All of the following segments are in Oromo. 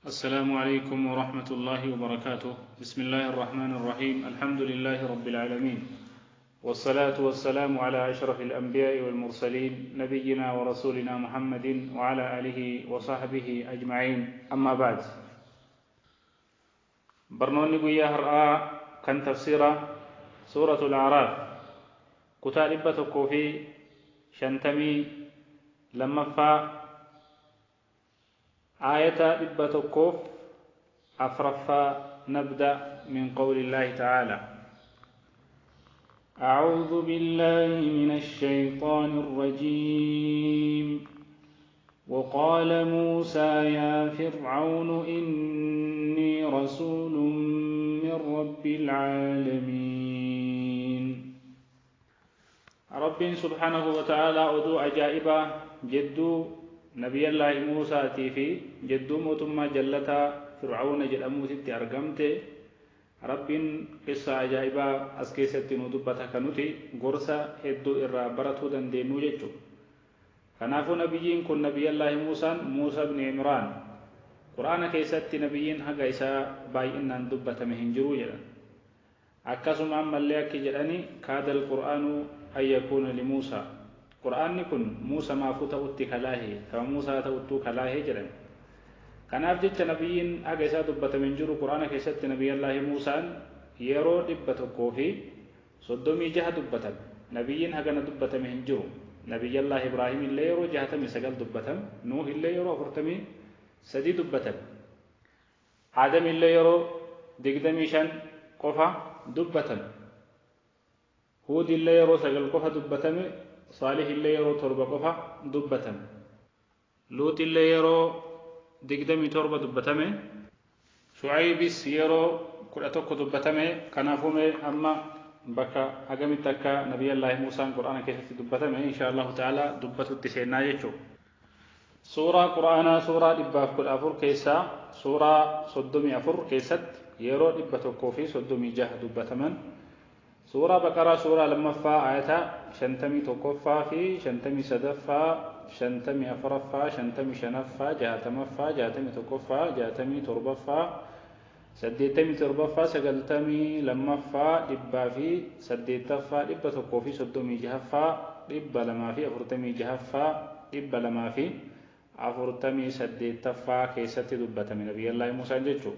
السلام عليكم ورحمة الله وبركاته. بسم الله الرحمن الرحيم. الحمد لله رب العالمين، والصلاة والسلام على أشرف الأنبياء والمرسلين، نبينا ورسولنا محمد وعلى آله وصحبه أجمعين. أما بعد، برنوني قيا هرآ كان تفسير سورة الأعراف كتا إبة في شنتمي لما فا آية إبة كوف أفرفا. نبدأ من قول الله تعالى: أعوذ بالله من الشيطان الرجيم. وقال موسى يا فرعون إني رسول من رب العالمين. رب سبحانه وتعالى أدو أجائبا جدو نبي الله موسى تيفي جدو موتما جلتا فرعون جلمو ستي أرقمت. رب قصة أجائبا أسكيست ندبتا كنوتي غرسة هدو إرى برتو دندينو ججو. كنافو نبيين كن نبي الله موسى، موسى بن عمران. قرآن كيست نبيين هقا إسا بايئنا ندبتا مهنجرو جلا. أكاسم أما اللي أكي جلاني كاد القرآن أن يكون لموسى. قرآن كن موسى ما فتأتي كلاهي كما موسى تأتو كلاهي جلان. كناف جت نبيين هقا إسا دبتا مهنجرو. قرآن كيست نبي الله موسى يرو دبتا كوفي صدومي جه دبتا. نبيين هقا ندبتا مهنجرو. نبي الله إبراهيم اللي يرو جهتمي سقل دبتم، نوح اللي يرو أفرتمي سدي دبتم، آدم اللي يرو دقدمي شن قفا دبتم، هود اللي يرو سقل قفا دبتم، صالح اللي يرو تربة قفا دبتم، لوط اللي يرو دقدمي تربة دبتم، شعيب يرو كل أتوك دبتم. كنافومي أما بكا أجمل تكا نبي الله موسى القرآن كيف دبتم إن شاء الله تعالى دبت التسعين يجو. سورة قرآن سورة دبا كل أفر كيسا سورة صدمي أفر كيست يرو دبت كوفي صدمي جه دبتمن. سورة بقرة سورة لما فا آياتها شنتمي تكفى في شنتمي سدفا شنتمي أفرفا شنتمي شنفا جهتمفا جهتمي تكفى جهتمي تربفا سديتمي تربفا سقلتمي لمفا دبا في سديتفا دبا تكوفي صدومي جهفا دبا لما في أفرتمي جهفا دبا لما في أفرتمي سديتفا كيست دبتمي نبي الله موسى جتشو.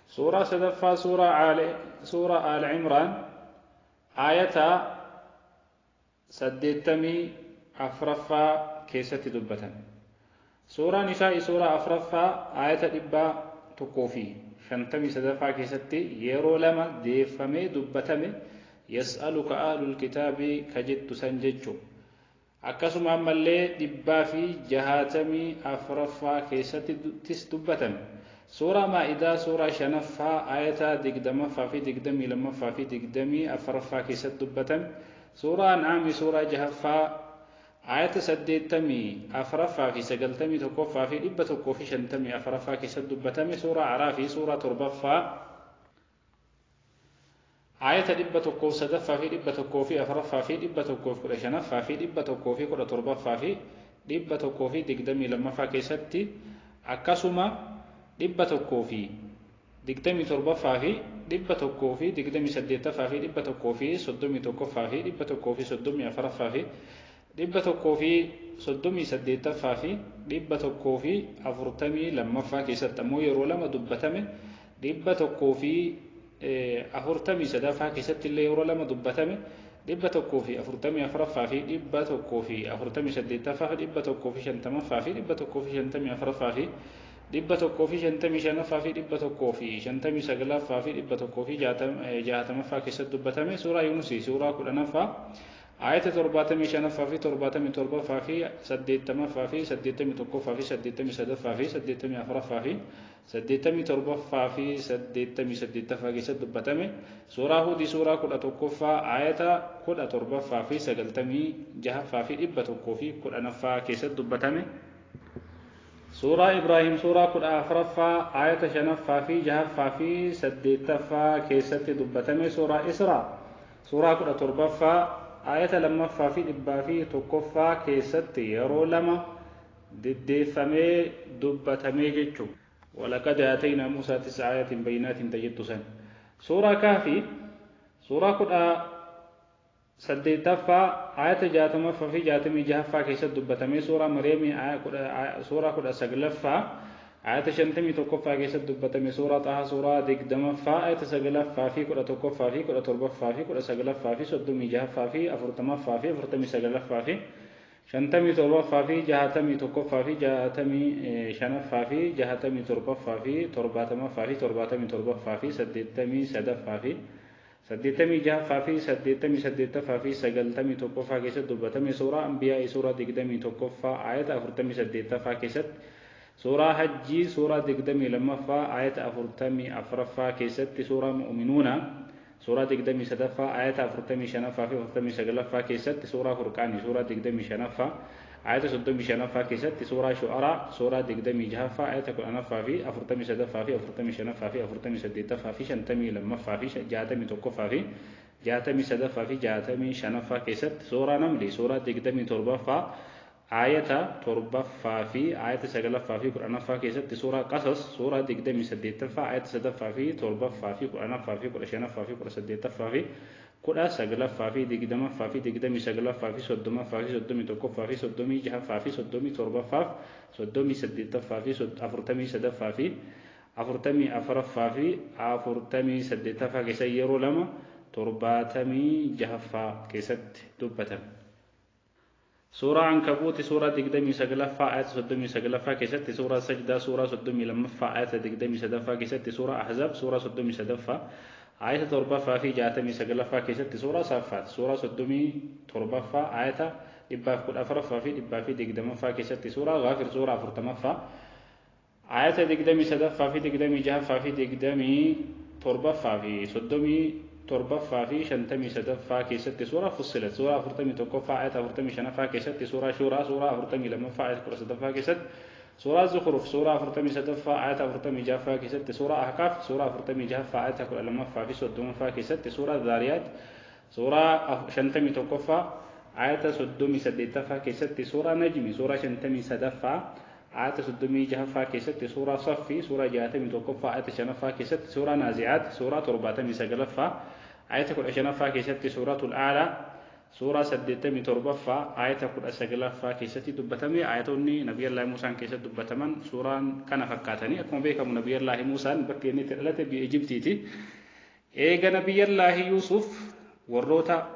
سورة سدفا سورة آل عمران آية سديتمي أفرفا كيست دبتمي. سورة نساء سورة أفرفا آية دبا تكوفي شنتمي سدفا كيستي يرو لما ديفمي دبتمي يسألك أهل الكتاب كجت سنججو. أكسم أما اللي دبا في جهاتمي أفرفا كيستي تس دبتمي. سورة مائدة سورة شنفا آية دقدمفا في دقدمي لمفا في دقدمي أفرفا كيست دبتمي. سورة أنعام سورة جهفا آية سديتمي أفرفا في سقلتمي تكوفا في إبا تكوفي شنتمي أفرفا كيست دبتمي. سورة عرافي سورة تربفا آية إبا تكوف سدفا في إبا تكوفي أفرفا في إبا تكوف كل شنفا في إبا تكوفي كل تربفا في إبا تكوفي دقدمي لمفا كيستي. أكسما إبا تكوفي دقدمي تربفا في إبا تكوفي دقدمي سديتفا في إبا تكوفي صدمي تكوفا في إبا تكوفي صدمي أفرفا في dhibba tokkoo fi soddomii saddeettaffaa fi 142ffaa keessatti ammoo yeroo lama dubbatame. 143ffaa keessatti illee yeroo lama dubbatame. 144ffaa fi 148ffaa fi 150ffaa fi 154ffaa fi 155ffaa fi 159ffaa fi 160ffaa keessatti dubbatame. Suuraa Yuunus suuraa 10ffaa آية 75 في 77 في 80 في 81 في 83 في 84 في 87 في 86 في دبتمي. سورة هود سورة 11 آية 17 في 96 في 110 كيست دبتمي. سورة إبراهيم سورة 14 آية 5 في 6 في 8 كيست دبتمي. سورة إسراء سورة 17 آية لما في دبا في تكفى كيست يرو لما ددفمي دبتمي جتشو. ولقد آتينا موسى 9 آيات بينات تجد سن. سورة كافي سورة 18ffaa آية 60ffaa fi 66ffaa keessatti dubbatame. سورة مريم سورة 19ffaa آية 51ffaa keessatti dubbatame. سورة طه سورة 20ffaa آية 9ffaa fi 11ffaa fi 17ffaa fi 19ffaa fi 36ffaa fi 40ffaa fi 49ffaa fi 57ffaa fi 61ffaa fi 65ffaa fi 67ffaa fi 70ffaa fi 77ffaa fi 83ffaa fi 86ffaa fi 88ffaa fi 91ffaa keessatti dubbatame. Suuraa Anbiyaa suuraa 21ffaa aayata 48ffaa keessatti, suuraa Hajjii suuraa 22ffaa aayata 44ffaa keessatti, suuraa Mu'minuuna suuraa 23ffaa aayata 45ffaa fi 49ffaa keessatti, suuraa Furqaanii suuraa 25ffaa aayata 35ffaa keessatti, suuraa Shu'araa suuraa 26ffaa aayata 10ffaa fi 43ffaa fi 45ffaa fi 48ffaa fi 52ffaa fi 61ffaa fi 63ffaa fi 65ffaa keessatti, suuraa Namli suuraa 27ffaa aayata 7ffaa fi aayata 9ffaa fi 10ffaa keessatti, suuraa Qasas suuraa 28ffaa aayata 3ffaa fi 7ffaa fi 10ffaa fi 15ffaa fi 18ffaa fi 19ffaa fi 20ffaa fi 29ffaa fi 30ffaa fi 31ffaa fi 36ffaa fi 37ffaa fi 38ffaa fi 43ffaa fi 44ffaa fi 48ffaa keessa yeroo lama 76ffaa keessatti dubbatame. سورة عنكبوت سورة 29ffaa آية 39ffaa keessatti, سورة سجدة سورة 32ffaa آية 23ffaa keessatti, سورة أحزاب سورة 33ffaa آية 7ffaa fi 69ffaa keessatti, سورة صافات سورة 37ffaa آية 114ffaa fi 120ffaa keessatti, سورة غافر سورة 40ffaa آية 23ffaa fi 26ffaa fi 27ffaa fi 37ffaa fi 53ffaa keessatti, سورة فصلت سورة 41ffaa آية 45ffaa keessatti, سورة شورى سورة 42ffaa آية 13ffaa keessatti, سورة زخرف سورة 43ffaa آية 46ffaa keessatti, سورة أحقاف سورة 46ffaa آية 12ffaa fi 30ffaa keessatti, سورة ذاريات سورة 51ffaa آية 38ffaa keessatti, سورة نجم سورة 53ffaa آية 36ffaa keessatti, سورة صفي سورة 61ffaa آية 5ffaa keessatti, سورة نازعات سورة 79ffaa آية 15ffaa keessatti, سورة الأعلى سورة 87ffaa آية 19ffaa keessatti dubbatame. Aayatoonni Nabiyallaahi Muusaan keessatti dubbataman suuraan kana fakkaatanii. Akkuma beekamu Nabiyallaahi Muusaan bakki inni itti dhalate biyya Ijibtiiti. Eega Nabiyallaahi Yuusuf warroota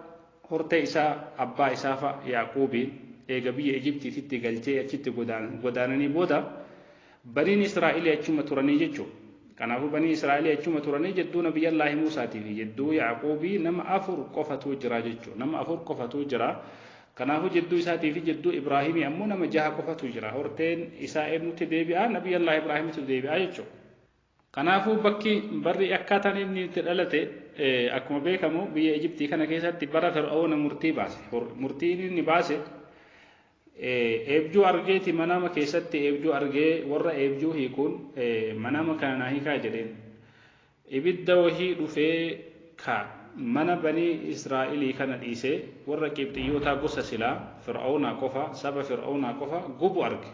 hortee isaa abbaa isaa fa'a Yaaquubiin eega biyya Ijibtiititti galchee achitti godaananii booda baniin Israa'elii achuma turanii jechuudha. Kanaafuu banii Israa'elii achuma turanii jidduu Nabiyallaahi Muusaatii fi jidduu Yaaquubii nama 4 qofatu jira jechuudha. Nama 4 qofatu jira. Kanaafuu jidduu isaatii fi jidduu Ibraahimii ammoo nama 6 qofatu jira. Horteen isaa eenyutti deebi'a? Nabiyallaahi Ibraahimitti deebi'a jechuudha. Kanaafuu bakki barri akkaataan inni itti dhalate akkuma beekamu biyya Ijibtii kana keessatti bara Fir'aawna murtii baase. Murtiin inni baase eebjuu argeeti manama keessatti eebjuu argee warra eebjuu hiikuun manama kana naa hiikaa jedheen. Ibidda wahii dhufee ka mana banii Israa'elii kana dhiisee warra Qibxiyyootaa gosa silaa Fir'aawnaa qofa saba Fir'aawnaa qofa gubu arge.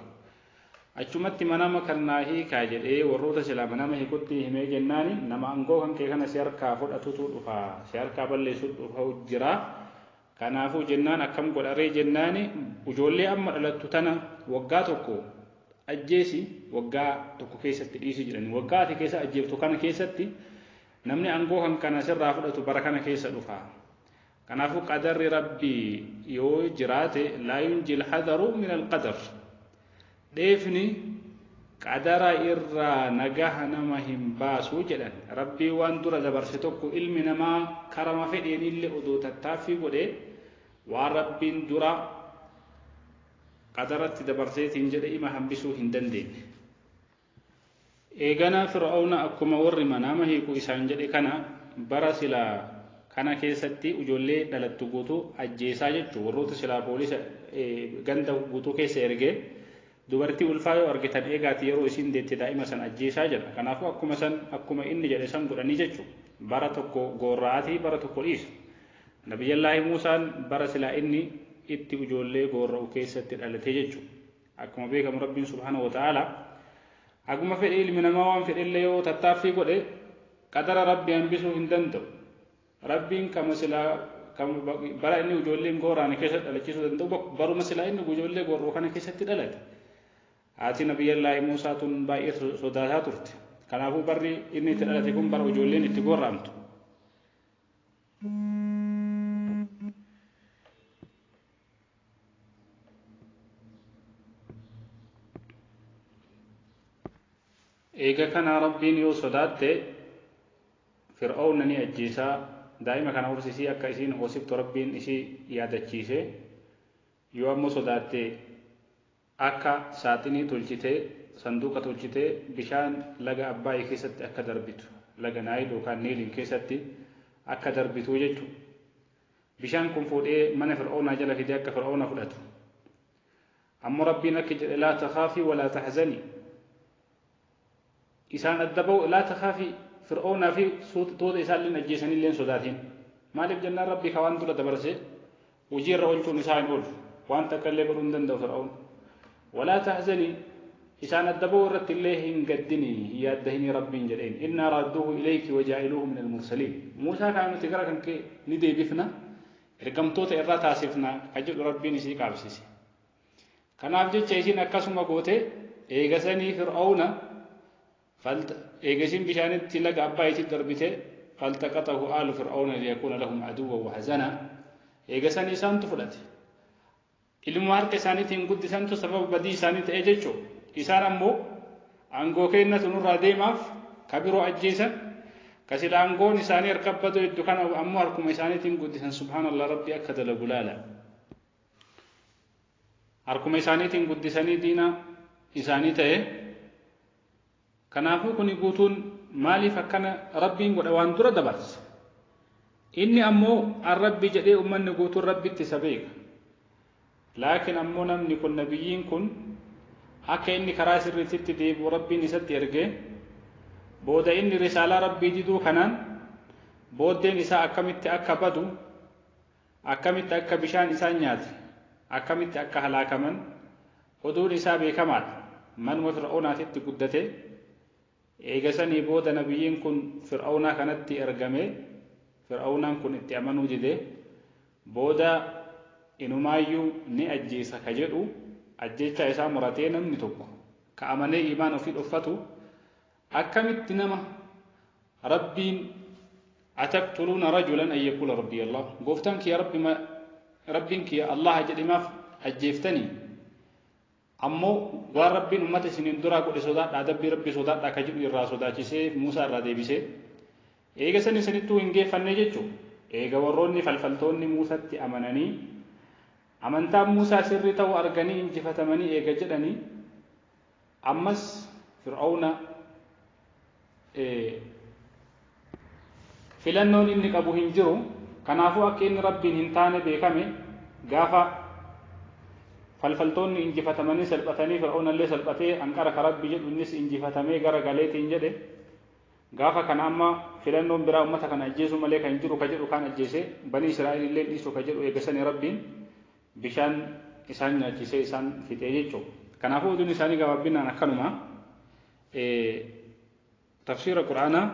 Achumatti manama kana naa hiikaa jedhee warroota silaa manama hiikutti himee jennaani nama aangoo kan kee kana si harkaa fudhatutu dhufa, si harkaa balleessutu dhufa jira. Kanaafuu jennaan akkam godharee jennaani ijoollee amma dhalattu tana waggaa tokko ajjeesi waggaa tokko keessatti dhiisi jedhani. Waggaa ati keessa ajjeeftu kana keessatti namni aangoo kan kana sirraa fudhatu bara kana keessa dhufa. Kanaafuu qadarri rabbii yoo jiraate laa yunjil hadaru min alqadar. Dheefni qadara irraa nagaha nama hin baasu jedhan. Rabbii waan dura dabarse tokko ilmi namaa karama fedheenillee odoo tattaaffii godhee waan rabbiin dura qadaratti dabarseetiin jedhe ima hambisuu hin dandeenye. Eegana Fir'aawna akkuma warri manaama hiiku isaan jedhe kana bara silaa kana keessatti ijoollee dhalattu guutuu ajjeesaa jechuun warroota silaa poolisa ganda guutuu keessa ergee dubartii ulfaa yoo argitan eegaati yeroo isiin deette daa'ima san ajjeesaa jedha. Kanaafuu akkuma san akkuma inni jedhe san godhanii jechuudha. Bara tokko goorra'aatii bara tokko dhiisu. Nabiyyallaahi Muusaan bara silaa inni itti ijoollee goorra'u keessatti dhalate jechuudha. Akkuma beekamu Rabbiin subhaanahu wa ta'aalaa Haguma fedhe ilmi namaa waan fedhellee yoo tattaaffii godhe qadara Rabbi hambisuu hin danda'u. Rabbiin kama silaa kama bara inni ijoolleen gooraane keessa dhalachiisuu danda'u baruma silaa inni ijoollee gorroo kana keessatti dhalate. Haati Nabiyyallaahi Muusaa tun baay'ee sodaataa turte. Kanaafuu barri inni itti dhalate kun bara ijoolleen itti gorraamtu. Eega kana Rabbiin yoo sodaatte Fir'aawna ni ajjeesaa, daa'ima kana horsisii akka isiin hoosiftu Rabbiin isii yaadachiise. Yoo ammoo sodaatte akka saaxinii tolchitee, sanduuqa tolchitee bishaan laga Abbaayii keessatti akka darbitu, laga Naayil yookaan Niiliin keessatti akka darbitu jechuudha. Bishaan kun fuudhee mana Fir'aawnaa jala fidee akka Fir'aawna fudhatu. Ammoo Rabbiin akki jedhe, laa takhaafii walaa tahzanii. Isaan adda ba'u, laa takhaafii, Fir'aawnaa fi tuuta isaalleen ajjeesanilleen sodaatiin. Maaliif jennaan Rabbi ka waan dura dabarse hojii irra oolchuun isaa hin oolu. Waan takka illee godhuu hin danda'u Fir'aawn. Walaa tahzanii, isaan adda ba'uu irratti illee hin gaddini, hin yaaddahinii Rabbiin jedheen. Innaa raadduuhu ilayki wajaa'iluuhu min al-mursaliin. Muusaa kana nuti gara kan kee ni deebifna, ergamtoota irraa taasifna ka jedhu Rabbiin isii qaabsise. Kanaaf jecha isiin akkasuma goote. Eegasanii Fir'aawna eega isiin bishaanitti laga Abbaayitti darbite, faltaqatahu aalu Fir'aawna liyakuuna lahum aduwwan wa hazana. Eegasanii isaantu fudhate. Ilmoo harka isaaniitiin guddisantu sababa badii isaanii ta'ee jechuu. Isaan ammoo aangoo kennatu nurraa deemaaf ka biroo ajjeesan, ka sila aangoon isaanii harka baduu hedduu kana ammoo harkuma isaaniitiin guddisan. Subhaanallah, Rabbi akka dalagu laala. Harkuma isaaniitiin guddisanii diina isaanii ta'e. Kanaafuu kuni guutuun maaliif akkana Rabbiin godha? Waan dura dabarse. Inni ammoo an Rabbi jedhee ummanni guutuun Rabbitti isa beeka. Laakiin ammoo namni kun, nabiyyiin kun, akka inni karaa sirriitti deebi'u Rabbiin isatti erge. Booda inni risaalaa Rabbii diduu kanaan booddeen isaa akkamitti akka badu, akkamitti akka bishaan isaan nyaate, akkamitti akka halaakaman oduun isaa beekamaadha. Manuma Fir'oonaatitti guddate. Eegasanii booda nabiyyiin kun Fir'oonaa kanatti ergame. Fir'oonaan kun itti amanuu dide. Booda inumaayyuu ni ajjeesa ka jedhu ajjeechaa isaa muratee. Namni tokko ka amanee imaan ofii dhoffatu akkamitti nama Rabbiin, ataqtuluuna rajulan an yaquula rabbii Allah, gooftaan kiyya Rabbi, Rabbiin kiyya Allah jedhimaaf ajjeeftanii? Ammoo waan Rabbiin ummata isiniin duraa godhe sodaadhaa, adabbii Rabbii sodaadhaa ka jedhu irraa sodaachisee Muusaa irraa deebisee. Eega san isinittuu hin geeffannee jechuu. Eega warroonni falfaltoonni Muusatti amananii amantaan Muusaa sirrii ta'uu arganii injifatamanii eega jedhanii, ammas Fir'aawna filannoon inni qabu hin jiru. Kanaafuu akka inni Rabbiin hin taane beekame. Gaafa falfaltoonni injifatamanii salphatanii, Fir'awnallee salphatee anqara ka Rabbi jedhu innis injifatamee gara galeetiin jedhe. Gaafa kana amma filannoon biraa ummata kana ajjeesuu malee kan jiru ka jedhu kaan ajjeese, Bani Israa'el illee dhiisu ka jedhu. Eegasanii Rabbiin bishaan isaan nyaachisee isaan fixee jechuudha. Kanaafuu oduun isaanii gabaabbinaan akkanuma. Tafsiira Qur'aanaa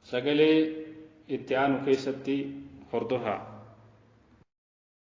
sagalee itti aanu keessatti hordofaa.